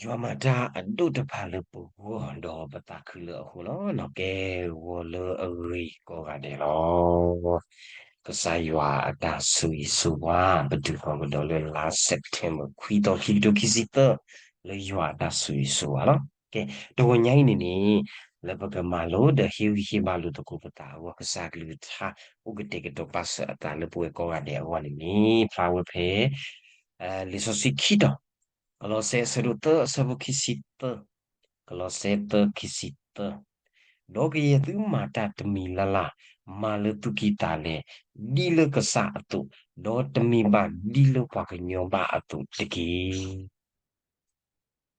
ယွၤမၤတၢ်အဒိၣ်တဖၣ်လၢပဂီၢ် ဒီးပသးခုလၢအဃိလီၤ. နီၢ်ကဲဂီၤလၢအဂ့ၤကိးဂၤဒဲးလီၤ. ကစၢ်ယွၤအတၢ်ဆိၣ်ဂ့ၤဆိၣ်ဝါ ပတုၤဃီၤကဒီးလၢလါ September ခွံသီ ခံကထိခံဆံသၢ လၢယွၤအတၢ်ဆိၣ်ဂ့ၤဆိၣ်ဝါလီၤ. ကဲ တဂီၤညါအံၤန့ၣ်န့ၣ် လၢပကမၤလိဒီးဟ့ၣ်ဂံၢ်ဟ့ၣ်ဘါလိာ်သကိးပသးအဂီၢ် ကစၢ်ကလုၢ်ကထါ အိၣ်ကတဲာ်ကတီၤပာ်စၢၤအသးလၢပဝဲကိးဂၤဒဲးအဂီၢ်န့ၣ်န့ၣ် ဖျါဝဲဖဲ လံာ်စီဆှံခံတီၤ, ကလီးစဲအဆၢဒိၣ်သၢ အဆၢဖိခံဆံသၢ, ကလီးစဲသၢခံဆံသၢ, ဒီးကယဲၢ်သုမၤတၢ်တမံၤလၢ်လၢ် မၤလၢသူၣ်ကံၢ်သးလဲ ဒ်လၢကစၢ်အသိး, ဒီးတမ့ၢ်ဘၣ်ဒ်လၢပှၤကညီဘၣ်အသိးတက့ၢ်.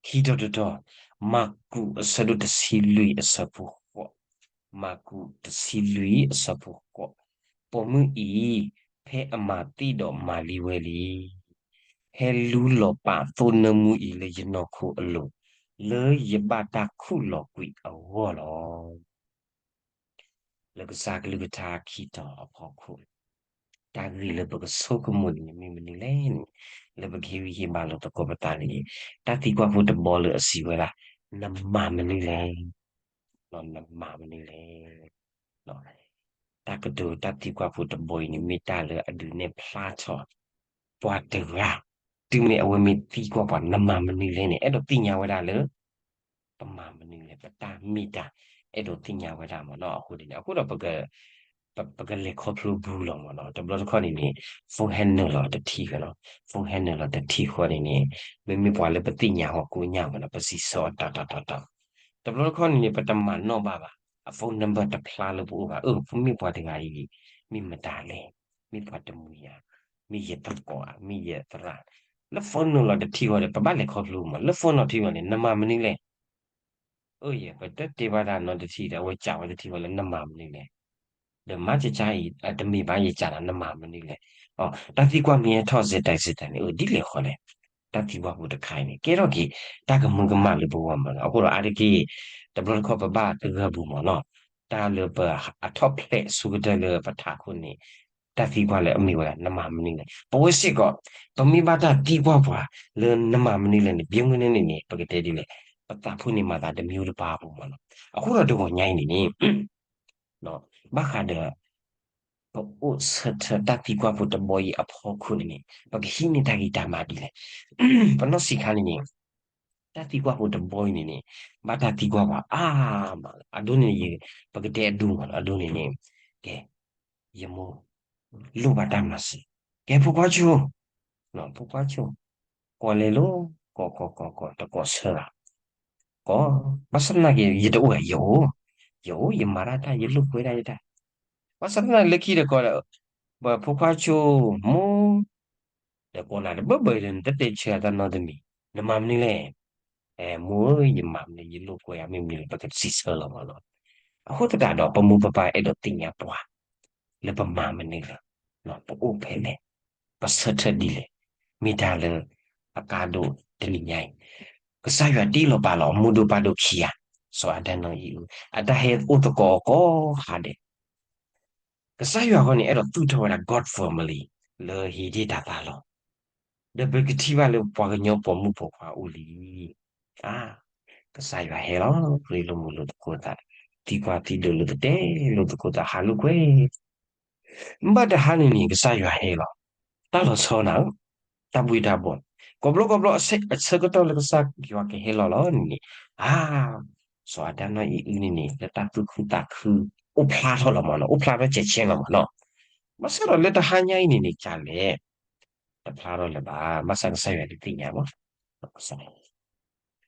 ခံတီၤတတီၤ, မၢ်ကူးအဆၢဒိၣ်တဆံလွံၢ်အဆၢဖိဃိး, မၢ်ကူးတဆံလွံၢ်အဆၢဖိဃိး, ပိာ်မုၣ်အံၤ ဖဲအမၤသ့ၣ်ဒီးမၤလံဝဲလံ ဟဲလူလီၤပာ်သိနၢမူအံၤလၢယနီၢ်ခိအလိၤ, လၢယဘၣ်တၢ်ခူၣ်လီၤကွံာ်အဂီၢ်လီၤ. လၢကစၢ်ကလုၢ်ကထါခံတီၤအဖီခိၣ်, တၢ်ဂ့ၢ်လၢပကဆိကမိၣ်န့ၣ် မ့ၢ်မနုၤလဲၣ်န့ၣ်, လၢပကဟ့ၣ်ဂံၢ်ဟ့ၣ်ဘါလိာ်သကိးပသးန့ၣ်, တၢ်သံကွၢ်ဖိတဘီလၢအစံးဝဲဒၣ်, နမၤမနုၤလဲၣ် နမၤမနုၤလဲၣ်. တၢ်ကတိၤတၢ်သံကွၢ်ဖိတဘီအံၤန့ၣ် မ့ၢ်တၢ်လၢအဒုးနဲၣ်ဖျါထီၣ် ပှၤတဂၤ, တုၤမ့ၢ်အဝဲမ့ၢ်သံကွၢ်ပှၤ နမၤမနုၤလဲၣ်န့ၣ် အဲၣ်ဒိးသ့ၣ်ညါဝဲဒၣ်လၢ ပမၤမနုၤလဲၣ်, ပတၢ်မ့ၢ်တၢ် အဲၣ်ဒိးသ့ၣ်ညါဝဲဒၣ်မ့ၢ်နီၤ. အဃိန့ၣ် အဃိဒီး ပကလဲၤခီဖျိဘူးလီၤမ့ၢ်နီၤ. တဘျီတခီၣ်န့ၣ်န့ၣ် phone ဟဲနုာ်လီၤတထံၣ်ဃီနီၤ, phone ဟဲနုာ်လီၤတထံၣ်ဃီန့ၣ်န့ၣ်, မ့မ့ၢ်ပှၤလၢပသ့ၣ်ညါဟီၣ်ကိညၣ်မ့ၢ်နီၤ, ပစံးဆၢအီၤတီတီတီတီ, တဘျီတခီၣ်န့ၣ်န့ၣ် ပတမၤနီၣ်ဘၣ်ဘၣ်, အ phone number တဖျါလၢပအိၣ်ဘၣ်, အၢ မ့ၢ်ပှၤတဂၤအံၤ, မ့ၢ်မတၤလဲၣ်, မ့ၢ်ပှၤတမှံၤဧါ, မ့ၢ်ယသကိးဧါ, မ့ၢ်ယသရၣ်, လၢ phone နုာ်လီၤတထံၣ်ဃီဒီး ပဘၣ်လဲၤခီဖျိမး, လၢ phone နီၤထံၣ်ဃီန့ၣ် နမၤမနုၤလဲၣ်. အၢ ယဲ ပတတဲဘၣ်တၢ်နီတထံၣ်ဒီး အဝဲစံးဝဲတထံၣ်ဃီလၢ နမၤမနုၤလဲၣ်. ဒီးမၤကကါအံၤ တမ့ၢ်ဘၣ်ယစံးဒီး နမၤမနုၤလဲၣ်. တၢ်သံကွၢ်မ့ၢ်ဟဲထီၣ်စဲးတၢ်စဲးတၢ်န့ၣ် အၢ ဒ်လဲၣ်ဃီလဲၣ်, တၢ်သံကွၢ်ဖိတခါအံၤန့ၣ် ကဲထီၣ်က့ၤ တၢ်ကမၢကမၣ်လၢပဂီၢ်မ့ၢ်နီၤ. အဃိဒီးအါတက့ၢ် တဘျီတခီၣ်ပဘၣ်သဂၢၢ်ပူၤမ့ၢ်နီၤ, တၢ်လၢပအထီၣ်ဖျဲးအဆိကတၢၢ်လၢပထးခိၣ်န့ၣ် တၢ်သံကွၢ်လၢအမ့ၢ်ဝဲဒၣ် နမၤမနုၤလဲၣ်. ပဝဲစ့ၢ်ကီး ပမ့ၢ်ဘၣ်တၢ်သံကွၢ်ပှၤလၢနမၤမနုၤလဲၣ်န့ၣ် ဘၣ်မနုၤလဲၣ်န့ၣ်န့ၣ် ပကတဲဒ်လဲၣ်, ပသးဖိန့ၣ်မၤသးတမံၤတပၤအပူၤမ့ၢ်နီၤ. အဃိဒီးတဂီၤညါအံၤန့ၣ်န့ၣ် ဘၣ်ဃးဒီး ပအိၣ်ဆၢထၢၣ်တၢ်သံကွၢ်ဖိတဘီအံၤအဖီခိၣ်န့ၣ်န့ၣ် ပကဟံးန့ၢ်တၢ်ဂံၢ်တၢ်ဘါဒ်လဲၣ်. ပနီၢ်ဆံးခါန့ၣ်န့ၣ် တၢ်သံကွၢ်ဖိတဘီအံၤန့ၣ်န့ၣ် ဘၣ်တၢ်သံကွၢ်ပှၤအါမးလီၤ. အဒိန့ၣ် ပကတဲအဒိမးလီၤ. အဒိန့ၣ်န့ၣ် ကဲ ယမိၢ် လိၣ်ဘၣ်တၢ်မၤစၢၤ, ကဲဖိခွါဆိ, ဖိခွါဆိ, ကိးလဲၤလိၤ, ကိး ကိး ကိး ကိး တကိးဆၢဘၣ်, ကိး, ဘၣ်ဆၣ်သနာ်က့ ယတအိၣ်ဘၣ် ယအိၣ်, ယအိၣ် ယမၤတၢ်တၢ် ယလိာ်ကွဲဒၣ်ယတၢ်, ဘၣ်ဆၣ်သနာ်က့လၢခံဒီးကိးဒီး ပဖိခွါဆိ မိၢ်, ဒီးကိးနၤတဘၢဘၢအံၤဒီး နတတဲဆၢအတၢ်နီတမံၤ, နမၤမနုၤလဲၣ်. အဲ မိၢ်ဧၢ ယမၤမနုၤ ယလိာ်ကွဲဧါ မ့ၢ်မနုၤလဲၣ် ပကစံးဆၢလီၤမ့ၢ်နီၤ. အဃိသတးဒီး ပမိၢ်ပပၢ်အဲၣ်ဒိးသ့ၣ်ညါပှၤ လၢပမၤမနုၤလဲၣ်, ပအိၣ်ဖဲလဲၣ်, ပဆၢထၢၣ်ဒ်လဲၣ်, မ့ၢ်တၢ်လၢအကါဒိၣ်တနံၤညါအံၤ, ကစၢ်ယွၤတ့လီၤပာ်လီၤအမိၢ်ဒိၣ်ပၢ်ဒိၣ်ခံဂၤ, စီၤအၤဒၣ်နီၢ်အံၣ်အု, အတၢ်ဟဲအိၣ်သကိးအီၤကိးဂၤဒဲး ကစၢ်ယွၤအဂီၢ်န့ၣ် အဲၣ်ဒိးသူၣ်ထီၣ်ဝဲဒၣ် God family လၢဧ့ဒ့ၣ်တၤသၣ်လီၤ. ဒီးပကထံၣ်ဘၣ်လၢပှၤကညီပိာ်မုၣ်ပိာ်ခွါအိၣ်လံ. အါ, ကစၢ်ယွၤဟဲလီၤ, ရ့လိာ်မုာ်လိာ်သကိးသး, သံကွၢ်သံဒိးလိာ်သကိးသး, ဟးလိာ်ကွဲ ဘၣ်တဟါန့ၣ်န့ၣ် ကစၢ်ယွၤဟဲလီၤ. တၢ်လီၤဆီနၤဧၢ, တၢ်ဘှံးတၢ်ဘှီၣ်, ကိးဘျီကိးဘျီ အဆၢကတီၢ်လၢကစၢ်ယွၤကဟဲလီၤလီၤန့ၣ်န့ၣ်, အါ, စီၤအၤဒၣ်နီၢ်အံၣ်အုန့ၣ်န့ၣ် လၢတၢ်သူၣ်ခုသးခု အိၣ်ဖျါထီၣ်လီၤမ့ၢ်နီၤ, အိၣ်ဖျါထီၣ်စဲးဆဲးလီၤမ့ၢ်နီၤ. ဘၣ်ဆၣ်ဒီးလၢတဟါညါအံၤန့ၣ်န့ၣ် ကလဲၣ်, တဖျါထီၣ်လၢၤဘၣ်, ဘၣ်ဆၣ်ကစၢ်ယွၤဒုးသ့ၣ်ညါဘၣ်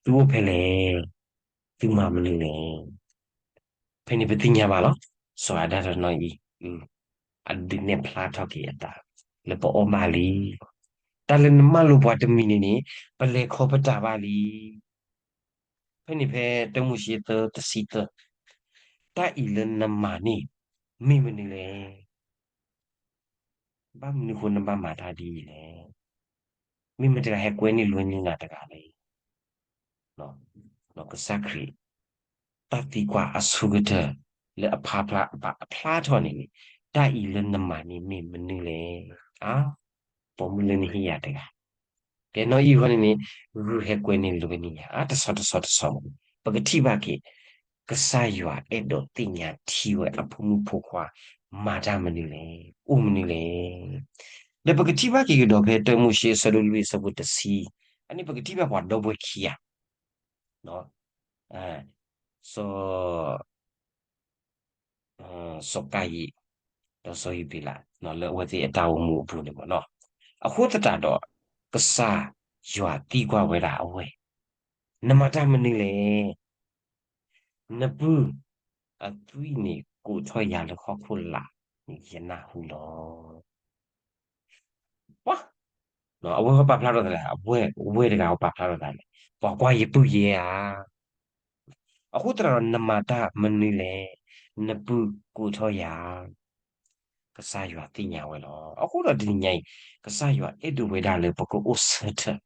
သုအိၣ်ဖဲလဲၣ်, သုမၤမနုၤလဲၣ်. ဖဲန့ၣ်ပသ့ၣ်ညါဘၣ်လီၤ. စီၤအၤဒၣ်တနီၢ်အံၣ်အု အဒုးနဲၣ်ဖျါထီၣ်က့ၤအသး လၢပအီၣ်ဘၣ်လံ. တၢ်လၢနမၢလိာ်ပှၤတမံၤန့ၣ်န့ၣ် ပလဲၤခီပတာ်ဘၣ်လံ. ဖဲန့ၣ်ဖဲတၢမိၤၡ့သၢ တဆံသၢ, တၢ်အံၤလၢနမၤန့ၣ် မ့ၢ်မနုၤလဲၣ်. ဘၣ်မနုၤဃိနဘၣ်မၤတၢ်ဒ်အံၤလဲၣ်. မ့ၢ်မတၤတဂၤဟဲကွဲန့ၢ်လွဲန့ၢ်နၤတဂၤလဲၣ်. ကစၢ်ခရံာ် တၢ်သံကွၢ်အဆိကတၢၢ် လၢအဖျါဖျါ အဖျါထီၣ်န့ၣ်န့ၣ်, တၢ်အံၤလၢနမၤန့ၣ်မ့ၢ်မနုၤလဲၣ်. အါ, ပိာ်မုၣ်လၢနဟ့ၣ်ယၤတဂၤ, နီၢ်အံၤဃီန့ၣ်န့ၣ် ဂုၢ်ဟဲကွဲန့ၢ်လိာ်ဝဲန့ၣ်ညါ တဆီတဆီတဆီမး ပကထံၣ်ဘၣ်က့ၤ ကစၢ်ယွၤအဲၣ်ဒိးသ့ၣ်ညါထံဝဲအဖိမုၣ်ဖိခွါ မၤတၢ်မနုၤလဲၣ်, အိၣ်မနုၤလဲၣ်. ဒီးပကထံၣ်ဘၣ်က့ၤကဒီးဖဲတၢမိၤၡ့အဆၢဒိၣ်လွံၢ်အဆၢဖိတဆံ, အန့ၣ်ပကထံၣ်ဘၣ်ပှၤဒီပုၢ်ဝဲၢ်ခံဂၤ စီၤ စီၤကၤယံၣ် ဒီးစီၤဟ့းဘ့းလး လၢအဝဲသ့ၣ်အတၢ်အိၣ်မူအပူၤန့ၣ်မ့ၢ်နီၤ. အဃိသတးဒီး ကစၢ်ယွၤသံကွၢ်ဝဲဒၣ်အဝဲ, နမၤတၢ်မနုၤလဲၣ်. နပုၢ်အသွံၣ်န့ၣ် ကိးထီၣ်ယၤလၢဟီၣ်ခိၣ်လာ်န့ၣ် ယနၢ်ဟူလီၤ. ပှၤ, အဝဲပာ်ဖျါထီၣ်သးလဲၣ်, အဝဲ, ဝဲတဂၤပာ်ဖျါထီၣ်သးလဲၣ်, ပှၤကွၢ်ယပုၢ်ယဲဧါ. အဃိသတးဒီးနမၤတၢ်မနုၤလဲၣ်, နပုၢ်ကိးထီၣ်ယၤ ကစၢ်ယွၤသ့ၣ်ညါဝဲလီၤ. အဃိဒီးတနံၤညါအံၤ ကစၢ်ယွၤအဲၣ်ဒိးဝဲဒၣ်လၢပကအိၣ်ဆၢထၢၣ်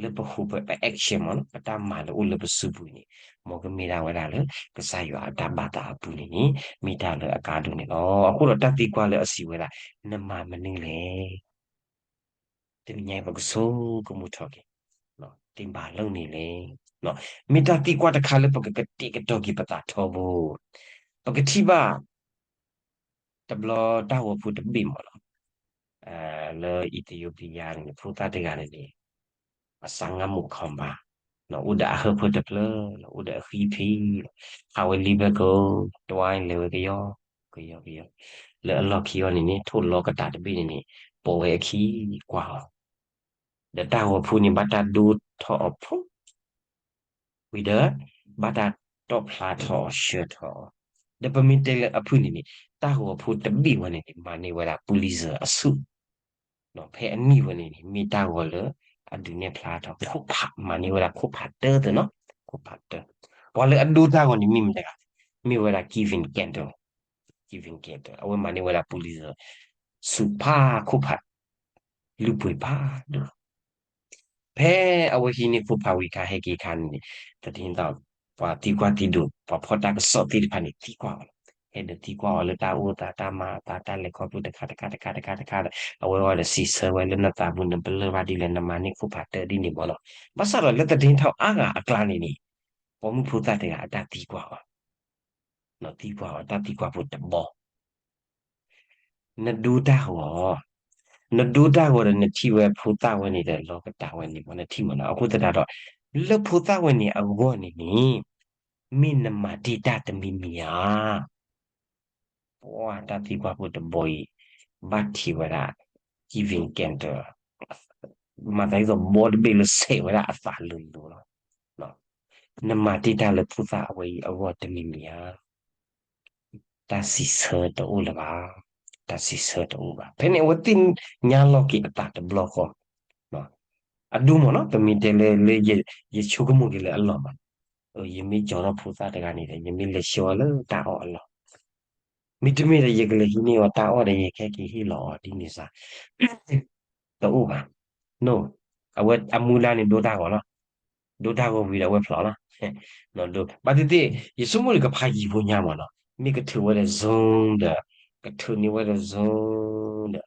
လၢပဟူးပ ပ action မ့ၢ်နီၤ, ပတၢ်မၤလၢအိၣ်လၢပစုပူၤန့ၣ် မ်ကမ့ၢ်ဒၣ်ဝဲဒၣ်လၢ ကစၢ်ယွၤအတၢ်ဘၣ်သးအပူၤန့ၣ်န့ၣ် မ့ၢ်တၢ်လၢအကါဒိၣ်န့ၣ်လီၤ. အဃိဒီးတၢ်သံကွၢ်လၢအစံးဝဲဒၣ် နမၤမနုၤလဲၣ် တနံၤညါအံၤပကဆိကမိၣ်ထီၣ်က့ၤ, သ့ၣ်ဘၣ်လၢန့ၣ်လဲၣ်, မ့ၢ်တၢ်သံကွၢ်တခါလၢပကကတဲာ်ကတီၤက့ၤပသးထီဘိ, ပကထံၣ်ဘၣ် တဘျီတၢ်ဂီၤဖိတဘ့ၣ်မ့ၢ်နီၤ, လၢအံၣ်သယိပံယါန့ၣ် ဖိသၣ်တဂၤန့ၣ်န့ၣ် အစးငါမူးခီဘၣ်, အိၣ်ဒီးအဟၢဖၢတဖျၢၣ်လီၤ, အိၣ်ဒီးအဃံဖံလီၤ, ဟးဝဲလံဖဲက, တဝါလဲၤဝဲကယီ, ကယီကယီ, လၢအလီၢ်ခံအီၤန့ၣ်န့ၣ် ထိၣ်လီကတးတဘ့ၣ်န့ၣ်န့ၣ် ပိာ်ဝဲအခံကွၢ်အီၤ, ဒီးတၢ်ဂီၤဖိန့ၣ် ဘၣ်တၢ်ဒိထီၣ်အီၤဖိ ဝံၤဒီး ဘၣ်တၢ်တီၣ်ဖျါထီၣ်အီၤဆှၢထီၣ်အီၤ, ဒီးပမ့ၢ်တဲလၢအဖုၣ်န့ၣ်န့ၣ် တၢ်ဂီၤဖိတဘ့ၣ်ဝဲန့ၣ်န့ၣ် မၤန့ၢ်ဝဲဒၣ် Pulitzer အဆု, ဖဲအနံၣ်ဝဲန့ၣ်န့ၣ် မ့ၢ်တၢ်ဂီၤလၢအဒုးနဲၣ်ဖျါထီၣ်ခိၣ်ဖး မၤန့ၢ်ဝဲဒၣ်ခိၣ်ဖးတၢသ့နီၤ, ခိၣ်ဖးတၢ, ပှၤလၢအဒိတၢ်ဂီၤန့ၣ်မ့ၢ်မတၤတဂၤလဲၣ်, မ့ၢ်ဝဲဒၣ် Kevin Cantor, Kevin Cantor အဝဲမၤန့ၢ်ဝဲဒၣ် Pulitzer ဆုဖးခိၣ်ဖး လုၢ်ပှ့ၤဖးဒိၣ်လီၤ. ဖဲအဝဲဟံးန့ၢ်ခိၣ်ဖးဝံၤအခါ ဟဲက့ၤအခါန့ၣ်န့ၣ် သတး ပှၤသံကွၢ်သံဒိး ပှၤဖီၣ်တၢ်ကစီၣ်သ့ၣ်တဖၣ်န့ၣ် သံကွၢ်အီၤလီၤ. ဟဲဒီးသံကွၢ်အီၤလၢတၢ်အိၣ်သး တၢ်မၤအသး တၢ်လဲၤခီဖျိတခါတခါတခါတခါတခါဒီး အဝဲအီၤဒီးစံးဆၢဝဲလၢနသးပူၤ နပလၢၢ်ဘၣ်ဒ်လဲၣ် နမၤန့ၢ်ခိၣ်ဖးတၢဒ်န့ၣ်မ့ၢ်နီၤ. ဘၣ်ဆၣ်ဒီးလၢသတးထီၣ်အါဂၤအကျါန့ၣ်န့ၣ် ပိာ်မုၣ်ဖိသၣ်တဂၤအတၢ်သံကွၢ်အီၤ သံကွၢ်အီၤ တၢ်သံကွၢ်ဖိတဘီ နဒိတၢ်ဂီၤ, နဒိတၢ်ဂီၤဒီးနထံၣ်ဝဲဖိသၣ်ဝဲန့ၣ်ဒီး လီၤကတၢ်ဝဲန့ၣ်မ့ၢ်နထံၣ်မ့ၢ်နီၤ. အဃိသတးဒီး လၢဖိသၣ်ဝဲန့ၣ်အဂီၢ်န့ၣ်န့ၣ် မ့ၢ်နမၤတ့ၢ်တၢ်တမံၤမံၤဧါ. ပှၤတၢ်သံကွၢ်ဖိတဘီအံၤ ဘၣ်ထံးဝဲဒၣ် Kevin Cantor မၤသးဒ်သိးဘီတဘ့ၣ်လၢစဲးဝဲဒၣ်အသးလိၤလိၤလီၤ. နမၤတ့ၢ်တၢ်လၢဖိသၣ်အဝဲအံၤအဂီၢ်တမံၤမံၤဧါ. တၢ်စံးဆၢတအိၣ်လၢၤဘၣ်. တၢ်စံးဆၢတအိၣ်ဘၣ်. ဖဲန့ၣ်အဝဲသ့ၣ်ညါလီၤက့ၤအသးတဘျီဃီ အဒိမ့ၢ်နီၤ ပမ့ၢ်တဲလၢ လၢယဆိကမိၣ်က့ၤလၢအလီၢ်မး ယမ့ၢ်ကၠီၤထီၣ်ဖိသၣ်တဂၤန့ၣ်ဒီး ယမ့ၢ်လဲၤဆှၢအီၤလၢတၢ်အီၣ်အလီၢ် မ့တမ့ၢ်ဒီး ယကလဲၤဟံးန့ၢ်အီၤတၢ်အီၣ်ဒီး ယကဟဲက့ၤဟ့ၣ်လီၤအီၤဒ်န့ၣ်စ့ၢ် တအိၣ်ဘၣ်. အဝဲအမူဒါန့ၣ်ဒိတၢ်ဂီၤလီၤ. ဒိတၢ်ဂီၤဝံၤဒီးအဝဲဖျိးလီၤ. ဘၣ်သ့ၣ်သ့ၣ် ယဆိကမိၣ်လၢကဖးယံၤဖိညါမ့ၢ်နီၤ မ့ၢ်ကထုးဝဲဒီး Zoom ဒီး ကထုးန့ၢ်ဝဲဒီး Zoom ဒီး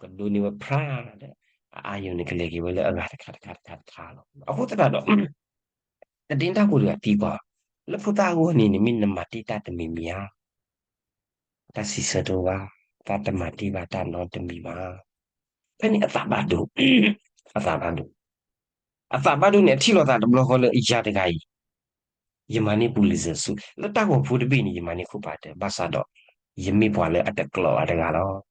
ကဒိးန့ၢ်ဝဲဖြါဒီး အအါယိာ်န့ၣ် ကလဲၤက့ၤဝဲလၢအဂၤတခါတခါတခါတခါလီၤ. အဃိသတးဒီး သတးတၢ်ကိးတဂၤသံကွၢ် လၢဖိသၣ်အဂီၢ်န့ၣ်န့ၣ် မ့ၢ်နမၤတ့ၢ်တၢ်တမံၤမံၤဧါ. တၢ်စံးဆၢတအိၣ်ဘၣ်, တၢ်တမၤတ့ၢ်ဘၣ်တၢ်နီတမံၤဘၣ်. ဖဲန့ၣ်အသးဘၣ်ဒိ, အသးဘၣ်ဒိ, အသးဘၣ်ဒိန့ၣ် အထံၣ်လိာ်သးတဘျီဃီလၢယၤတဂၤအံၤ ယမၤန့ၢ် Pulitzer ဆု, လၢတၢ်ဂီၤဖိတဘ့ၣ်န့ၣ် ယမၤန့ၢ်ခိၣ်ဖးတၢ, ဘၣ်ဆၣ်ဒီး ယမ့ၢ်ပှၤလၢအတကျိးဘၣ်တဂၤလီၤ.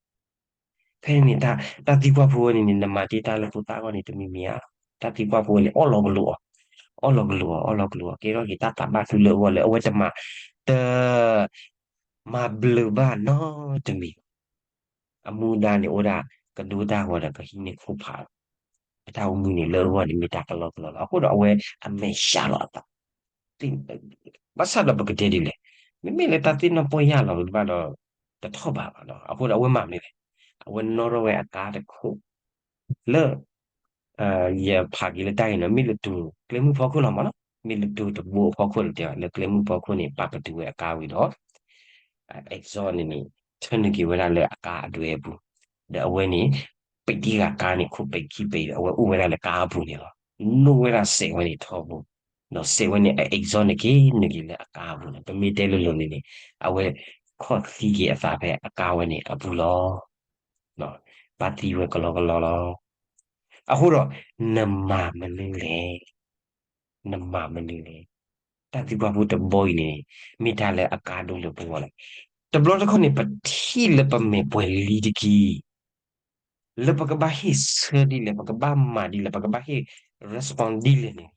ဖဲန့ၣ် တၢ်သံကွၢ်ဖိဝဲန့ၣ်န့ၣ် နမၤတ့ၢ်တၢ်လၢဖိသၣ်အဂီၢ်န့ၣ် တမံၤမံၤဧါ. တၢ်သံကွၢ်ဖိဝဲန့ၣ် အီၣ်လီၤကလိာ်အီၤ, အီၣ်လီၤကလိာ်အီၤ, အီၣ်လီၤကလိာ်အီၤ, ကဲထီၣ်က့ၤတၢ်သးဘၣ်သူလၢအဂီၢ်လၢ အဝဲတမၤ, တမၤဘျုးဘၣ်နီတမံၤ အမူဒါန့ၣ်အိၣ်ဒၣ် ကဒိတၢ်ဂီၤဒီးကဟံးန့ၢ်ခိၣ်ဖးလီၤ. အတၢ်အိၣ်မူန့ၣ်လၢအဂီၢ်န့ၣ်မ့ၢ်တၢ်ကလီကလီလီၤ. အဃိဒီးအဝဲအမဲာ်ဆှးလီၤအသး, ဘၣ်ဆၣ်ဒီးပကတဲဒ်လဲၣ်, မ့မ့ၢ်လၢတၢ်သ့ၣ်နီၣ်ပီၢ်ယၢ်လီၤဝဲဘၣ်ဒီး တထီၣ်ဘးဘၣ်နီၤ. အဃိဒီးအဝဲမၤမနုၤလဲၣ်, အဝဲနီၣ်ထီၣ်ဝဲအကါတခိၣ် လၢ ယဖးက့ၤလၢတၢ်ဂ့ၢ်နီၤ မ့ၢ်လၢတူၢ်ကျဲမုၢ်ဖီခိၣ်လီၤမးနီၤ, မ့ၢ်လၢတူၢ်တဘိအဖီခိၣ်လၢတဲဘၣ် လၢကျဲမုၢ်ဖီခိၣ်န့ၣ် ပာ်ပတုာ်ဝဲအကါဝံၤဒီး exhaust န့ၣ်န့ၣ် ထၢနုာ်က့ၤဝဲဒၣ်လၢအကါအဒွဲအပူၤ, ဒီးအဝဲန့ၣ် ပံးတံၢ်ဂၤကါန့ၣ် ခိၣ်ပံးခံပံး အဝဲအိၣ်ဝဲဒၣ်လၢကါအပူၤန့ၣ်လီၤ. နိၣ်ဝဲဒၣ်စဲးဝဲန့ၣ်ထီဘိ, ဒီးစဲးဝဲန့ၣ် အ exhaust န့ၣ်က့ၤနုာ်က့ၤလၢအကါအပူၤန့ၣ် ပမ့ၢ်တဲလိၤလိၤန့ၣ်န့ၣ် အဝဲခီၣ်သံက့ၤအသးဖဲအကါဝဲန့ၣ်အပူၤလီၤ. ဘၣ်သံဝဲကလီကလီလီၤ. အဃိဒီး နမၤမနုၤလဲၣ်. နမၤမနုၤလဲၣ်. တၢ်သံကွၢ်ဖိတဘီအံၤန့ၣ် မ့ၢ်တၢ်လၢအကါဒိၣ်လၢပဂီၢ်လီၤ. တဘျီတခီၣ်န့ၣ် ပထံၣ်လၢပမဲာ်ပှဲၤလံတက့ၢ် လၢပကဘၣ်ဟ့ၣ်ဆၢဒ်လဲၣ်, ပကဘၣ်မၤဒ်လဲၣ်, ပကဘၣ်ဟ့ၣ် respond ဒ်လဲၣ်န့ၣ်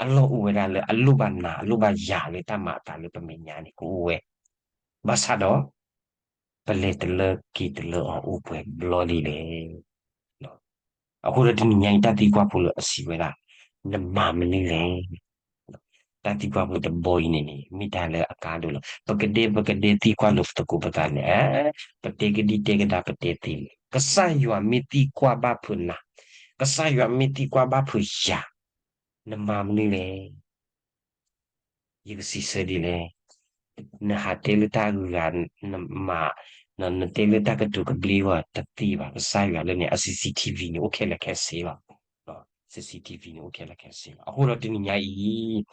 အလီၢ်အိၣ်ဝဲဒၣ်လၢအလိၣ်ဘၣ်နၤ အလိၣ်ဘၣ်ယၤလၢတၢ်မၤအသးလၢပမဲာ်ညါန့ၣ် ကအိၣ်ဝဲ. ဘၣ်ဆၣ်ဒီး ပလဲၤတလၢက့ၤတလၢအီၤအိၣ်ပှဲၤဘျီလံလဲၣ်. အဃိဒီးတနံၤညါအံၤ တၢ်သံကွၢ်ဖိလၢအစံးဝဲဒၣ် နမၤမနုၤလဲၣ်. တၢ်သံကွၢ်ဖိတဘီအံၤန့ၣ်န့ၣ် မ့ၢ်တၢ်လၢအကါဒိၣ်လီၤ. ပကဒဲပကဒဲသံကွၢ်လိာ်သကိးပသးန့ၣ် ပတဲကဒံတဲကဒါပတဲသ့လံ. ကစၢ်ယွၤမ့ၢ်သံကွၢ်ဘၣ်ဖုးနၤ, ကစၢ်ယွၤမ့ၢ်သံကွၢ်ဘၣ်ဖုးယၤ, နမၤမနုၤလဲၣ်. ယကစံးဆၢဒ်လဲၣ်, နဟးတဲလၢတၢ်ဂုၤဂၤ, နမၤ, နတဲလၢတၢ်ကတိၤကဘျံးဝဲတသ့ဘၣ်. ကစၢ်ယွၤလၢန့ၣ် အ CCTV န့ၣ် အိၣ်ခဲလၢာ်ခဲဆ့လီၤ. CCTV န့ၣ် အိၣ်ခဲလၢာ်ခဲဆ့လီၤ. အဃိဒီးတနံၤညါအံၤ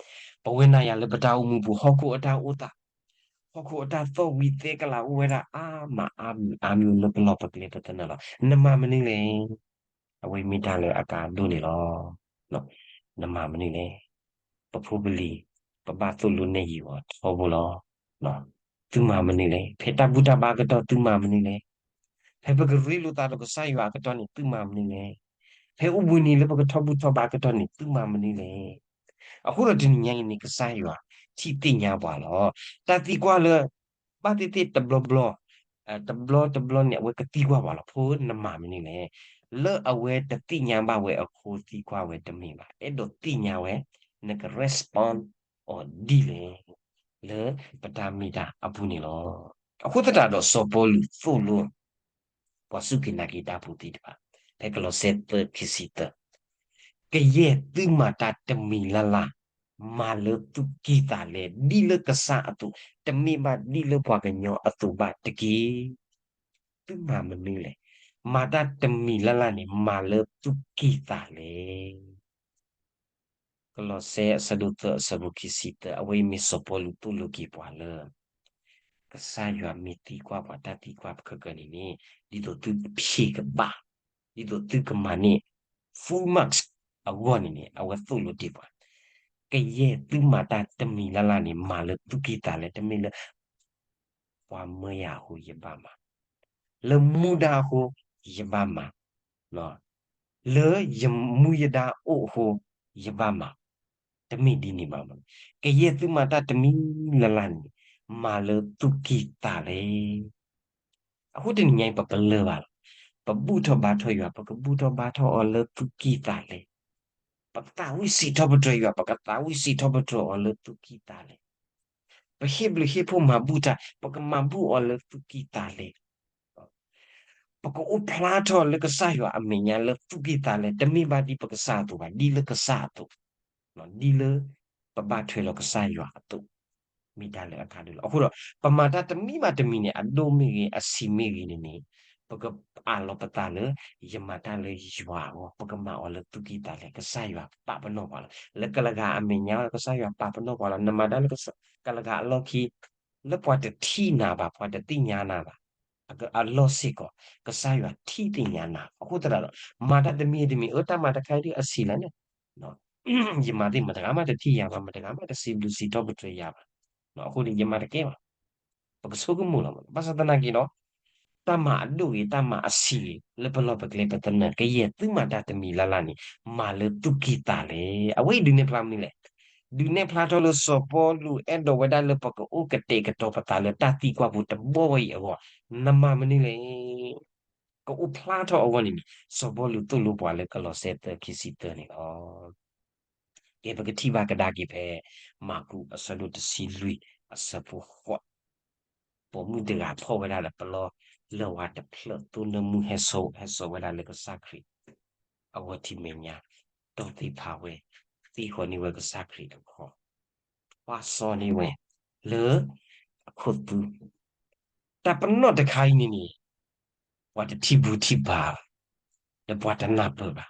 ပဝဲနၤယၤလၢပတၢ်အိၣ်မူပူၤ ဟီၣ်ခိၣ်အတၢ်အိၣ်သး, ဟီၣ်ခိၣ်အတၢ်သီၣ်ဝံၤသဲကလၤအိၣ်ဝဲဒၣ်အါမးအါမံၤအါမံၤလၢပလီၢ်ပကျဲပသနၢၣ်လီၤ. နမၤမနုၤလဲၣ်. အဝဲမ့ၢ်တၢ်လၢအကါဒိၣ်န့ၣ်လီၤ. နမၤမနုၤလဲၣ်. ပဖိပလံၤ ပဘၣ်သိၣ်လိနဲၣ်ယုာ်အီၤထီဘိလီၤ. သုမၤမနုၤလဲၣ်. ဖဲတၢ်ဘူၣ်တၢ်ဘါအကတီၢ် သုမၤမနုၤလဲၣ်. ဖဲပကရ့လိာ်သးဒီးကစၢ်ယွၤအကတီၢ်န့ၣ် သုမၤမနုၤလဲၣ်. ဖဲအိၣ်ဘှံးနံၤလၢပကထီၣ်ဘူၣ်ထီၣ်ဘါအကတီၢ်န့ၣ် သုမၤမနုၤလဲၣ်. အဃိဒီးတနံၤညါအံၤန့ၣ် ကစၢ်ယွၤထံၣ်သ့ၣ်ညါပှၤလီၤ. တၢ်သံကွၢ်လၢ ဘၣ်သ့ၣ်သ့ၣ်တဘျီဘျီ, တဘျီတဘျီန့ၣ် အဝဲကသံကွၢ်ပှၤလီၤ. ဖိနမၤမနုၤလဲၣ်. လၢအဝဲတသ့ၣ်ညါဘၣ်ဝဲအဃိသံကွၢ်ဝဲတမ့ၢ်ဘၣ်. အဲၣ်ဒိးသ့ၣ်ညါဝဲ နက respond အီၤဒ်လဲၣ် လၢပတၢ်မ့ၢ်တၢ်အပူၤန့ၣ်လီၤ. အဃိသတးဒီးစီၤပီလူးသိၣ်လိ ပှၤစူၢ်က့ၤနာ်က့ၤတၢ်ဖိသ့ၣ်တဖၣ် ဖဲကလီးစဲ သၢ ခံဆံသၢ, ကယဲၢ်သုမၤတၢ်တမံၤလၢ်လၢ် မၤလၢသူၣ်ကံၢ်သးလဲ ဒ်လၢကစၢ်အသိး, တမ့ၢ်ဘၣ်ဒ်လၢပှၤကညီအသိးဘၣ်တက့ၢ်. သုမၤမနုၤလဲၣ်. မၤတၢ်တမံၤလၢ်လၢ်န့ၣ် မၤလၢသူၣ်ကံၢ်သးလဲ ကလီးစဲအဆၢဒိၣ်သၢအဆၢဖိခံဆံသၢ, အဝဲအံၤမ့ၢ်စီၤပီလူးသိၣ်လိက့ၤပှၤလၢ ကစၢ်ယွၤမ့ၢ်သံကွၢ်ပှၤတၢ်သံကွၢ်ခဲကနံၣ်န့ၣ် ဒ်သိးသုဖံးကဘၣ်, ဒ်သိးသုကမၤန့ၢ် full marks အဂီၢ်န့ၣ်န့ၣ် အဝဲသိၣ်လိတ့ၢ်ပှၤ, ကယဲၢ်သုမၤတၢ်တမံၤလၢ်လၢ်န့ၣ် မၤလၢသူၣ်ကံၢ်သးလဲ တမ့ၢ်လၢ ပှၤမၢယၤအဃိယဘၣ်မၤ, လၢမူဒါအဃိ ယဘၣ်မၤ, လၢယမူယဒါအိၣ်အဃိ ယဘၣ်မၤ, တမ့ၢ်ဒ်န့ၣ်ဘၣ်. ကယဲၢ်သုမၤတၢ်တမံၤလၢ်လၢ်န့ၣ် မၤလၢသူၣ်ကံၢ်သးလဲ အဃိတနံၤညါအံၤ ပပလၢၢ်ဘၣ်လီၤ. ပဘူၣ်ထီၣ်ဘါထီၣ်ယွၤ ပကဘူၣ်ထီၣ်ဘါထီၣ်အီၤလၢသူၣ်ကံၢ်သးလဲ, ပသးဝံၣ်စံးထီၣ်ပတြၢၤယွၤ ပကသးဝံၣ်စံးထီၣ်ပတြၢၤအီၤလၢသူၣ်ကံၢ်သးလဲ, ပဟ့ၣ်ဘျုးဟ့ၣ်ဖှိၣ်မၤဘူၣ်တၢ် ပကမၤဘူၣ်အီၤလၢသူၣ်ကံၢ်သးလဲ ပကအိၣ်ဖျါထီၣ်လၢကစၢ်ယွၤအမဲာ်ညါလၢသူၣ်ကံၢ်သးလဲ တမ့ၢ်ဘၣ်ဒ်ပကစၢ်အသိးဘၣ်, ဒ်လၢကစၢ်အသိး, ဒ်လၢပဘၣ်ထွဲလီၤကစၢ်ယွၤအသိး, မ့ၢ်တၢ်လၢအကါဒိၣ်လီၤ. အဃိဒီး ပမၤတၢ်တမံၤဘၣ်တမံၤန့ၣ် အဒိၣ်မ့ၢ်ဂ့ၤ အဆံးမ့ၢ်ဂ့ၤန့ၣ်န့ၣ် ပကအးလီၤပသးလၢ ယမၤတၢ်လၢယွၤအဂီၢ်, ပကမၤအီၤလၢသူၣ်ကံၢ်သးလဲ ကစၢ်ယွၤပာ်ပနီၣ်ပှၤလီၤ. လၢကလၤဂၤအမဲာ်ညါ ကစၢ်ယွၤပာ်ပနီၣ်ပှၤလီၤ. နမၤတၢ်လၢကလၤဂၤအလီၢ်ခံ လၢပှၤတထံၣ်နၤဘၣ်, ပှၤတသ့ၣ်ညါနၤဘၣ်, အလီၢ်စ့ၢ်ကီး ကစၢ်ယွၤထံၣ်သ့ၣ်ညါနၤ. အဃိသတးဒီး မၤတၢ်တမံၤတမံၤ အၢ တၢ်မၤတခါအံၤဒ်အဆံးလဲၣ်န့ၣ် ယမၤသ့ၣ်မတၤတဂၤမးတထံၣ်ယၤဘၣ်, မတၤတဂၤမးတစံးဘျုးစံးထီၣ်ပတြၢၤယၤဘၣ်. အဃိန့ၣ် ယမၤတကဲဘၣ်. ပကဆိကမိၣ်လီၤ. ဘၣ်ဆၣ်သနာ်က့ဒီး တၢ်မၤအဒိၣ်ဂ့ၤ တၢ်မၤအဆံးဂ့ၤ လၢပလီၢ်ပကျဲပသနၢၣ် ကယဲၢ်သုမၤတၢ်တမံၤလၢ်လၢ်န့ၣ် မၤလၢသူၣ်ကံၢ်သးလဲ. အဝဲအံၤဒုးနဲၣ်ဖျါမနုၤလဲၣ်. ဒုးနဲၣ်ဖျါထီၣ်လၢစီၤပီလူးအဲၣ်ဒိးဝဲဒၣ်လၢပကအိၣ်ကတဲာ်ကတီၤပသးလၢတၢ်သံကွၢ်ဖိတဘီဝဲအံၤအဂီၢ်, နမၤမနုၤလဲၣ်. ကအိၣ်ဖျါထီၣ်အဂီၢ်န့ၣ်န့ၣ် စီၤပီလူးသိၣ်လိပှၤလၢကလီးစဲ သၢ ခံဆံသၢန့ၣ်လီၤ. ကဲ ပကထံၣ်ဘၣ်ကဒါက့ၤဖဲ မၢ်ကူး အဆၢဒိၣ်တဆံလွံၢ် အဆၢဖိဃိး, ပိာ်မုၣ်တဂၤဖီၣ်ဝဲဒၣ်ဒီးပလီၢ်လၢၢ်ဝါတဖျၢၣ် သိနၢမူဟဲစိာ်, ဟဲစိာ်ဝဲဒၣ်လၢကစၢ်ခရံာ်အဂီၢ်ထံမဲာ်ညါ, ဒီးသ့ၣ်ဖးဝဲ, သံဃီၤန့ၢ်ဝဲကစၢ်ခရံာ်အခီၣ်, ကွၢ်စီန့ၢ်ဝဲလၢအခိၣ်သူ, တၢ်ပနီၣ်တခါအံၤန့ၣ်န့ၣ် ပှၤတထံၣ်ဘူၣ်ထံၣ်ဘါဘၣ်, ဒီးပှၤတနၢ်ပၢၢ်ဘၣ်.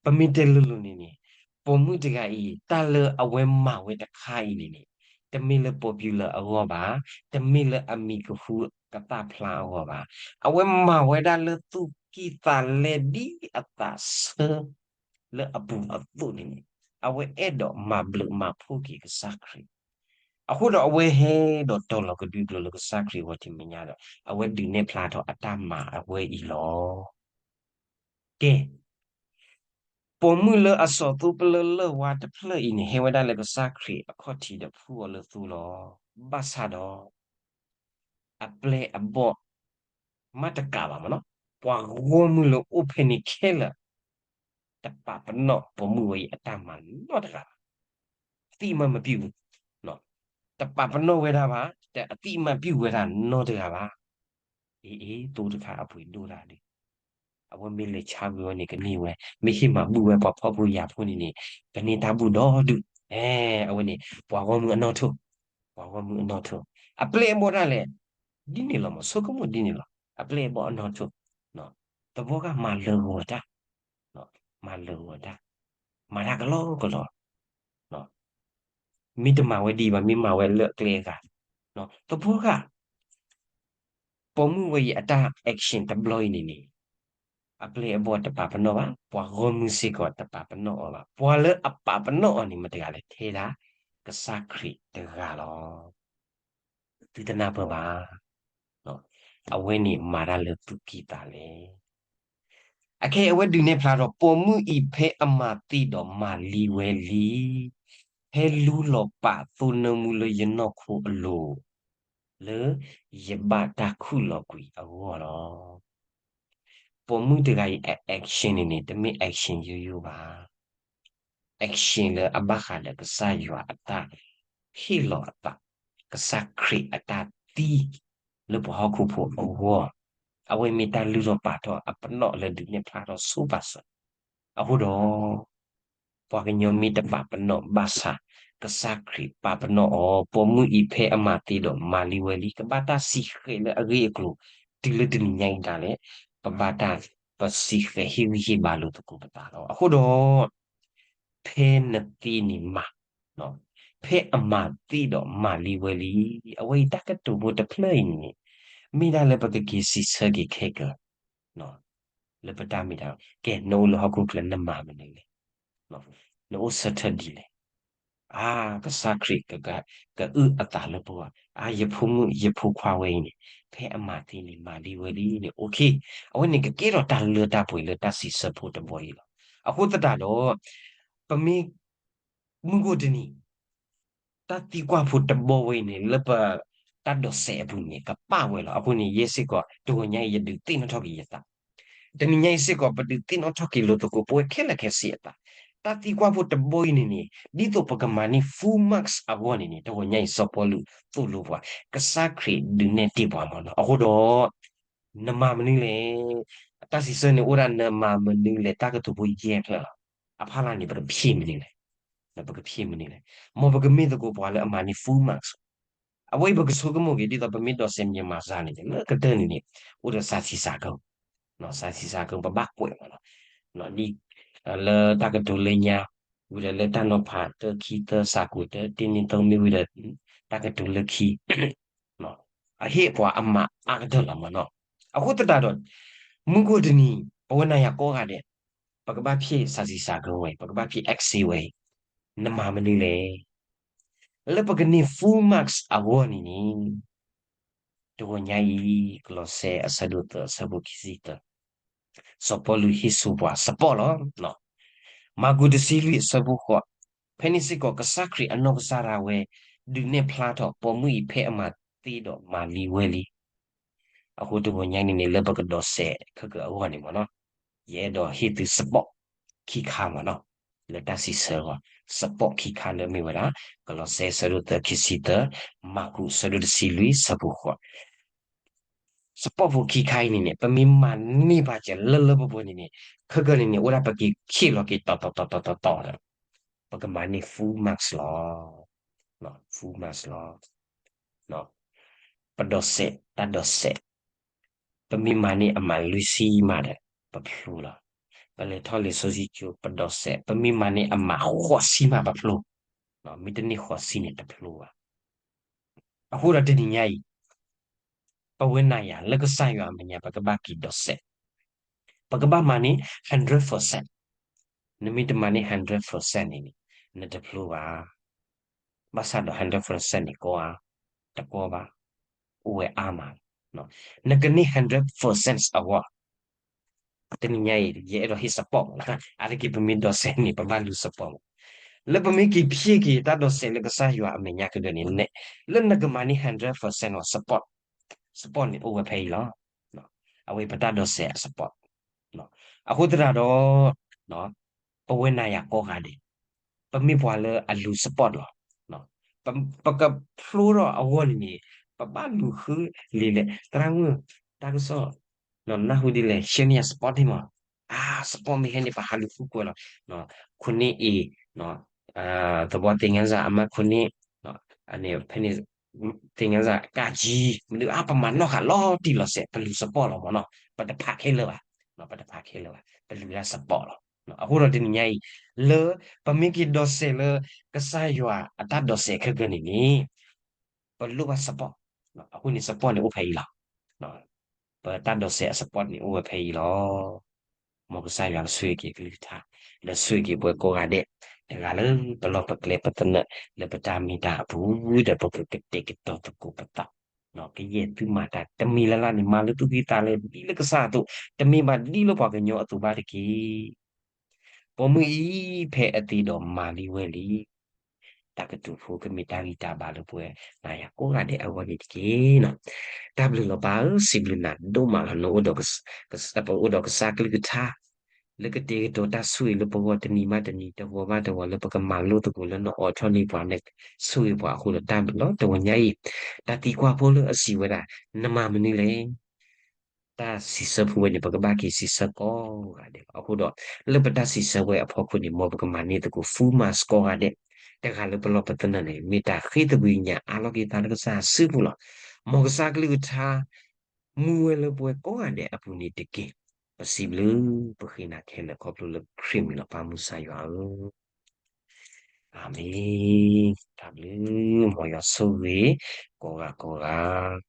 ပမ့ၢ်တဲလိၤလိၤန့ၣ်န့ၣ်, ပိာ်မုၣ်တဂၤအံၤ တၢ်လၢအဝဲမၤဝဲတခါအံၤန့ၣ်န့ၣ်, တမ့ၢ်လၢပိာ်ပူၤလၢအဂီၢ်ဘၣ်, တမ့ၢ်လၢအမံၤကဟုကသၣ်ဖျါအဂီၢ်ဘၣ်, အဝဲမၤဝဲဒၣ်လၢသူၣ်ကံၢ်သးလဲဒ်အသးဆၢ လၢအပူၤအသိးန့ၣ်န့ၣ်, အဝဲအဲၣ်ဒိးမၤဘျုးမၤဖှိၣ်က့ၤကစၢ်ခရံာ်, အဃိဒီးအဝဲဟဲဒီးတီၤလီၤကဒွံကျိၤလၢကစၢ်ခရံာ်အဂီၢ်တမံၤညါဒီး အဝဲဒုးနဲၣ်ဖျါထီၣ်အတၢ်မၤအဝဲအံၤလီၤ. ကဲ, ပိာ်မုၣ်လၢအစီၤသိပလၢလၢၢ်ဝါတဖျၢၣ်အံၤန့ၣ် ဟဲဝဲဒၣ်လၢကစၢ်ခရံာ်အခီၣ်ထံးဒီးဖှူအီၤလၢသူလီၤ. ဘၣ်ဆၣ်ဒီး အပျဲၢ်အဘီၣ် မ့ၢ်တကးဘၣ်မနီၤ, ပှၤဂီၢ်မုၢ်လၢအိၣ်ဖဲန့ၣ်ခဲလၢာ် တပာ်ပနီၣ်ပိာ်မုၣ်ဝဲအံၤအတၢ်မၤနီတဂၤဘၣ်. အသိအမှတ်မပြုဘူး, တပာ်ပနီၣ်ဝဲဒၣ်ဘၣ်, တအသိအမှတ်ပြုဝဲဒၣ်နီတဂၤဘၣ်. အ့ အ့ သိတခါအပှ့ၤဒိၣ်တၢ်ဒီး အဝဲမ့ၢ်လဲၤဆါကွံာ်ဝဲန့ၣ် ကန့ၢ်ဝဲ, မ့ၢ်ဟ့ၣ်မၤဘူၣ်ဝဲပှၤဖှီၣ်ဖိယာ်ဖိန့ၣ်န့ၣ် ကန့ၢ်တၢ်ဘူၣ်ဒီဒူၣ်. အဲ အဝဲန့ၣ် ပှၤဂီၢ်မုၢ်အနီၣ်ထိၣ်, ပှၤဂီၢ်မုၢ်အနီၣ်ထိၣ်, အပျဲၢ်အဘီၣ်ဒၣ်လဲာ် ဒ်န့ၣ်လီၤမး, ဆိကမိၣ်ဒ်န့ၣ်လီၤ. အပျဲၢ်အဘီၣ်အနီၣ်ထိၣ်, သဘီဂၤမၤလၢာ်ဂီၤတၢ်, မၤလၢာ်ဂီၤတၢ်, မၤတၢ်ကလီကလီ, မ့ၢ်တမၤဝဲဒ်အံၤဘၣ်, မ့ၢ်မၤဝဲလၢအကျဲအဂၤ, သဘီဂၤ ပိာ်မုၣ်ဝဲအံၤအတၢ် action တဘျီအံၤန့ၣ်န့ၣ်, အပျဲၢ်အဘီၣ်တပာ်ပနီၣ်ဘၣ်, ပှၤဂီၢ်မုၢ်စ့ၢ်ကီးတပာ်ပနီၣ်အီၤဘၣ်. ပှၤလၢအပာ်ပနီၣ်အီၤန့ၣ် မတၤတဂၤလဲၣ်, ထဲဒၣ် ကစၢ်ခရံာ်တဂၤလီၤ. သုတနၢ်ပၢၢ်ဘၣ်, အဝဲန့ၣ်မၤတၢ်လၢသူၣ်ကံၢ်သးလဲ. အခဲအံၤအဝဲဒုးနဲၣ်ဖျါထီၣ် ပိာ်မုၣ်အံၤဖဲအမၤသ့ဒီးမၤလံဝဲလံ, ဖဲလူလီၤပာ်သိနၢမူလၢယနီၢ်ခိအလိၤ, လၢယဘၣ်တၢ်ခူၣ်လီၤကွံာ်အဂီၢ်လီၤ. ပိာ်မုၣ်တဂၤအံၤအ action န့ၣ်န့ၣ် တမ့ၢ် action ယိယိဘၣ်. action လၢအဘၣ်ဃးဒီးကစၢ်ယွၤအတၢ် ဟ့ၣ်လီၤအသး, ကစၢ်ခရံာ်အတၢ်သံ လၢပှၤဟီၣ်ခိၣ်ဖိအဂီၢ်, အဝဲမ့ၢ်တၢ်လုၢ်ထီၣ်ပာ်ထီၣ်အပနီၣ်လၢဒုးနဲၣ်ဖျါထီၣ်ဆိပာ်စၢၤ. အဃိဒီး ပှၤကညီမ့ၢ်တပာ်ပနီၣ်ဘၣ်ဆၣ်, ကစၢ်ခရံာ်ပာ်ပနီၣ်အီၤ, ပိာ်မုၣ်အံၤဖဲအမၤသ့ဒီးမၤလံဝဲလံ, ကဘၣ်တၢ်စံးဃဲၤလၢအဂ့ၢ်အကျိၤ တုၤလၢတနံၤညါအံၤဒၣ်လဲာ်, ပဘၣ်တၢ်ပစံးဃဲၤဟ့ၣ်ဂံၢ်ဟ့ၣ်ဘါလိာ်သကိးပသးလီၤ. အဃိဒီး ဖဲနသ့န့ၣ်မၤ, ဖဲအမၤသ့ဒီးမၤလံဝဲလံ, အဝဲအံၤတၢ်ကတိၤဖိတဖျၢၣ်အံၤန့ၣ်န့ၣ်, မ့ၢ်ဒၣ်လၢပကက့ၤစံးဆၢက့ၤခဲကၢၤ လၢပတၢ်မ့ၢ်တၢ်, ကဲ နအိၣ်လၢဟီၣ်ခိၣ်ချၢနမၤမနုၤလဲၣ်, နအိၣ်ဆၢထၢၣ်ဒ်လဲၣ်. အါ ကစၢ်ခရံာ် ကအုၣ်အသးလၢပဂီၢ်, အါ ယဖိမုၣ်ယဖိခွါဝဲအံၤန့ၣ် ဖဲအမၤသ့န့ၣ် မၤလံဝဲလံန့ၣ် okay, အဝဲန့ၣ်ကကဲထီၣ်တၢ်လၢတၢ်ပှဲၤလၢတၢ်စံးဆၢဖိတဘီအံၤလီၤ. အဃိသတးဒီး ပမ့ၢ် မုၢ်ဂီၢ်တနံၤ တၢ်သံကွၢ်ဖိတဘီဝဲအံၤန့ၣ် လၢပတၢ်ဒိးစဲးအပူၤန့ၣ် ကပာ်ဝဲလီၤ. အဃိန့ၣ် ယဲစ့ၢ်ကီး တဂီၤညါအံၤ ယဒုးသ့ၣ်နီၣ်ထီၣ်က့ၤယသး, တနံၤညါအံၤစ့ၢ်ကီး ပဒုးသ့ၣ်နီၣ်ထီၣ်က့ၤလိာ်သကိးပဝဲခဲလၢာ်ခဲဆ့အသး, တၢ်သံကွၢ်ဖိတဘီအံၤန့ၣ်န့ၣ် ဒ်သိးပကမၤန့ၢ် full marks အဂီၢ်န့ၣ်န့ၣ် တဂီၤညါအံၤ စီၤပီလူးသိၣ်လိပှၤ ကစၢ်ခရံာ်ဒုးနဲၣ်တ့ၢ်ပှၤမ့ၢ်နီၤ. အဃိဒီး နမၤမနုၤလဲၣ်. တၢ်စံးဆၢန့ၣ်အိၣ်ဒၣ်နမၤမနုၤလဲၣ် တၢ်ကတိၤဖိယဲၢ်ဖျၢၣ်လီၤ. အဖီလာ်န့ၣ် ပကဖံးမနုၤလဲၣ်, ပကဖံးမနုၤလဲၣ်. မ်ပကမ့ၢ်သကိးပှၤလၢအမၤန့ၢ် full marks အဝဲအံၤပကဆိကမိၣ်က့ၤ ဒ်သိးပမ့ၢ်ဒိးစဲး မြန်မာစာ န့ၣ် လၢကတၢၢ်န့ၣ်န့ၣ် အိၣ်ဒီးစာသင်စာခုံ, စာသင်စာခုံ ပဘၣ်ကွဲးမ့ၢ်နီၤ, ဒ် လၢတၢ်ကတိၤလၢညါ, ဝံၤဒီးလၢတၢ်နီၤဖး တၢ ခံ သၢ စာ ကိုး တၢ တစ် နှစ် သုံး မ့ၢ်ဝံၤဒီး တၢ်ကတိၤလၢခံ အဟ့ၣ်ပှၤအမၤအါကတၢၢ်လီၤမ့ၢ်နီၤ. အဃိသတးဒီး မုၢ်ဂီၢ်တနံၤ ပဝဲနၤယၤကိးဂၤဒဲး ပကဘၣ်ဖံး စာသင်စာခုံ ဝဲ ပကဘၣ်ဖံး essay ဝဲအံၤ နမၤမနုၤလဲၣ်. လၢပကန့ၢ် full marks အဂီၢ်န့ၣ်န့ၣ် တဂီၤညါအံၤ ကလီးစဲ အဆၢဒိၣ်သၢ အဆၢဖိခံဆံသၢ စီၤပီလူးဟ့ၣ်ဆူပှၤ support လီၤ. မၢ်ကူး တဆံလွံၢ် အဆၢဖိဃိး, ဖဲန့ၣ်စ့ၢ်ကီး ကစၢ်ခရံာ်အနီၢ်ကစၢ်ဒၣ်ဝဲ ဒုးနဲၣ်ဖျါထီၣ် ပိာ်မုၣ်အံၤဖဲအမၤသ့ဒီးမၤလံဝဲလံ. အဃိတဂီၤညါန့ၣ်န့ၣ် လၢပကဒိးစဲးခဲကၢၤအဂီၢ်န့ၣ်မ့ၢ်နီၤ, ယအဲၣ်ဒိးဟ့ၣ်သု support ခံခါမ့ၢ်နီၤ, လၢတၢ်စံးဆၢအဂီၢ် support ခံခါလၢအမ့ၢ်ဝဲဒၣ် ကလီးစဲ အဆၢဒိၣ်သၢ ခံဆံသၢ, မၢ်ကူး အဆၢဒိၣ်တဆံလွံၢ် အဆၢဖိဃိး support ဖိခံခါအံၤန့ၣ်န့ၣ် ပမ့ၢ်မၤန့ၢ်ဘၣ်က့ၤလၢလၢပှဲၤပှဲၤန့ၣ်န့ၣ် ခဲကၢၤန့ၣ်န့ၣ် အိၣ်ဒၣ်ပက့ၤခ့ၣ်လီၤက့ၤတီတီတီတီတီတီဒီး ပကမၤန့ၢ် full marks လီၤ. full marks လီၤ. ပဒိးစဲး တၢ်ဒိးစဲး ပမ့ၢ်မၤန့ၢ်အမးလွံၢ်ဆံမးဒီး ပဖျိလီၤ. ပလဲၤထီၣ်လံာ်စီဆှံကၠိ ပဒိးစဲး, ပမ့ၢ်မၤန့ၢ်အမးဃိးဆံမး ပဖျိ, မ့ၢ်တန့ၢ်ဃိးဆံန့ၣ်တဖျိဘၣ်. အဃိဒီးတနံၤညါအံၤ ပဝဲနၤယၤလၢကစၢ်ယွၤအမဲာ်ညါ ပကဘၣ်က့ၤဒိးစဲး, ပကဘၣ်မၤန့ၢ် hundred percent, နမ့ၢ်တမၤန့ၢ် hundred percent န့ၣ်န့ၣ် နတဖျိဘၣ်. ဘၣ်ဆၣ်ဒီး hundred percent န့ၣ် ကီဧါ, တကီဘၣ်, အိၣ်ဝဲအါမးလီၤ. နကန့ၢ် hundred percent အဂီၢ် တနံၤညါအံၤ ယအဲၣ်ဒိးဟ့ၣ် support မး, အါတက့ၢ်ပမ့ၢ်ဒိးစဲးန့ၣ် ပဘၣ်လူၤ support မး, လၢပမ့ၢ်က့ၤဖျ့က့ၤတၢ်ဒိးစဲးလၢကစၢ်ယွၤအမဲာ်ညါခဲကနံၣ်န့ၣ်, လၢနကမၤန့ၢ် hundred percent လီၤ support, support န့ၣ်အိၣ်ဝဲဖဲအံၤလီၤ. အဝဲပတၢ်ဒိးစဲးအ support အဃိသတးဒီး ပဝဲနၤယၤကိးဂၤဒဲး ပမ့ၢ်ပှၤလၢအလူၤ support လီၤ. ပကဖျိထီၣ်အဂီၢ်န့ၣ်န့ၣ် ပဘၣ်လူၤဃုလံာ်လဲၣ်, သရၣ်မုၣ်, တၢ်ကစီၣ်, နၢ်ဟူဒ်လဲၣ်, share န့ၢ်ယၤ support န့ၣ်မး, အါ support မ့ၢ်ဟဲန့ၣ် ပဟးလူၤဃုကွဲးလီၤ. ခွန့ၣ်အံၤ သဘီသ့ၣ်ညါစ့ၢ် အမါခွန့ၣ်, ဖဲန့ၣ် သ့ၣ်ညါစ့ၢ် ကးကံ, မနုၤအါ ပမၤနီၣ်ဃာ်လီၤတံၢ်လီၤဆဲး ပလူၤ support လီၤမးနီၤ, ပတဖးခဲလၢာ်ဘၣ်, ပတဖးခဲလၢာ်ဘၣ်, ပလူၤဒၣ် support လီၤ. အဃိဒီးတနံၤညါအံၤ လၢပမ့ၢ်က့ၤဒိးစဲးလၢ ကစၢ်ယွၤအတၢ်ဒိးစဲးခဲကနံၣ်န့ၣ် ပလိၣ်ဘၣ် support, အဃိန့ၣ် support န့ၣ်အိၣ်ဖဲအံၤလီၤ. ပတၢ်ဒိးစဲးအ support န့ၣ်အိၣ်ဝဲဖဲအံၤလီၤ. မ်ကစၢ်ယွၤကဆိၣ်ဂ့ၤက့ၤကလုၢ်ကထါ, ဒီးဆိၣ်ဂ့ၤက့ၤပှၤကိးဂၤဒဲး, တဂၤလၢပလီၢ်ပကျဲပသနၢၣ် လၢပတၢ်မ့ၢ်တၢ်အပူၤ, ဒီးပကကတဲာ်ကတီၤသကိးပသး, ကယဲၢ်သုမၤတၢ်တမံၤလၢ်လၢ်န့ၣ် မၤလၢသူၣ်ကံၢ်သးလဲ ဒ်လၢကစၢ်အသိး, တမ့ၢ်ဘၣ်ဒ်လၢပှၤကညီအသိးဘၣ်တက့ၢ်. ပိာ်မုၣ်အံၤ ဖဲအသံဒီးမၤလံဝဲလံ. တၢ်ကတိၤဖိကမ့ၢ်တၢ်ဂံၢ်တၢ်ဘါလၢပဝဲနၤယၤကိးဂၤဒဲးအဂီၢ်န့ၣ်တက့ၢ်. တၢ်ဘျုးလီၤပၢ်ဧၢ, စံးဘျုးနၤဒိၣ်မးလီၤ. နအိၣ်ဒီးကစၢ်, ပအိၣ်ဒီးကစၢ်ကလုၢ်ကထါ လၢကတဲာ်ကတီၤတၢ်ဆိၣ်ဂ့ၤလၢပဂီၢ်တနံၤဘၣ်တနံၤ, တဂီၤဘၣ်တဂီၤ လၢပကမၤလိသကိးလၢနအိးထီၣ်န့ၢ်ပှၤ, ဆိၣ်ဂ့ၤပှၤအဃိဒီးတၢ်ဘျုးလီၤ. တဝီညါအံၤ တၢ်သံကွၢ်ဖိလၢအစံးဝဲဒၣ်, နမၤမနုၤလဲၣ်. တၢ်စံးဆၢဖိဝဲန့ၣ် ပကဘၣ်က့ၤစံးဆၢကိးဂၤဒဲးလီၤ. အဃိဒီး လၢပတၢ်စံးဆၢဝဲအဖီခိၣ်န့ၣ် မ်ပကမၤန့ၢ်သကိး full marks ကိးဂၤဒဲး, တဂၤလၢပလီၢ်ပသနၢၣ်န့ၣ် မ့ၢ်တၢ်ဃ့သကွံာ်ညါအါလီၤက့ၤသးလၢကစၢ်အစုပူၤလီၤ. မ်ကစၢ်ကလုၢ်ကထါ မူဝဲလၢပဝဲကိးဂၤဒဲးအပူၤန့ၣ်တက့ၢ်. ပစံးဘျုး, ပဃ့နၤခဲလၢာ်ခီဖျိလၢခရံာ်မံၤလီၤ ပၢ်မုၢ်ကစၢ်ယွၤဧၢ, အၤမ့ၣ်. တၢ်ဘျုး, မ်ယွၤဆိၣ်ဂ့ၤ ကိးဂၤကိးဂၤ.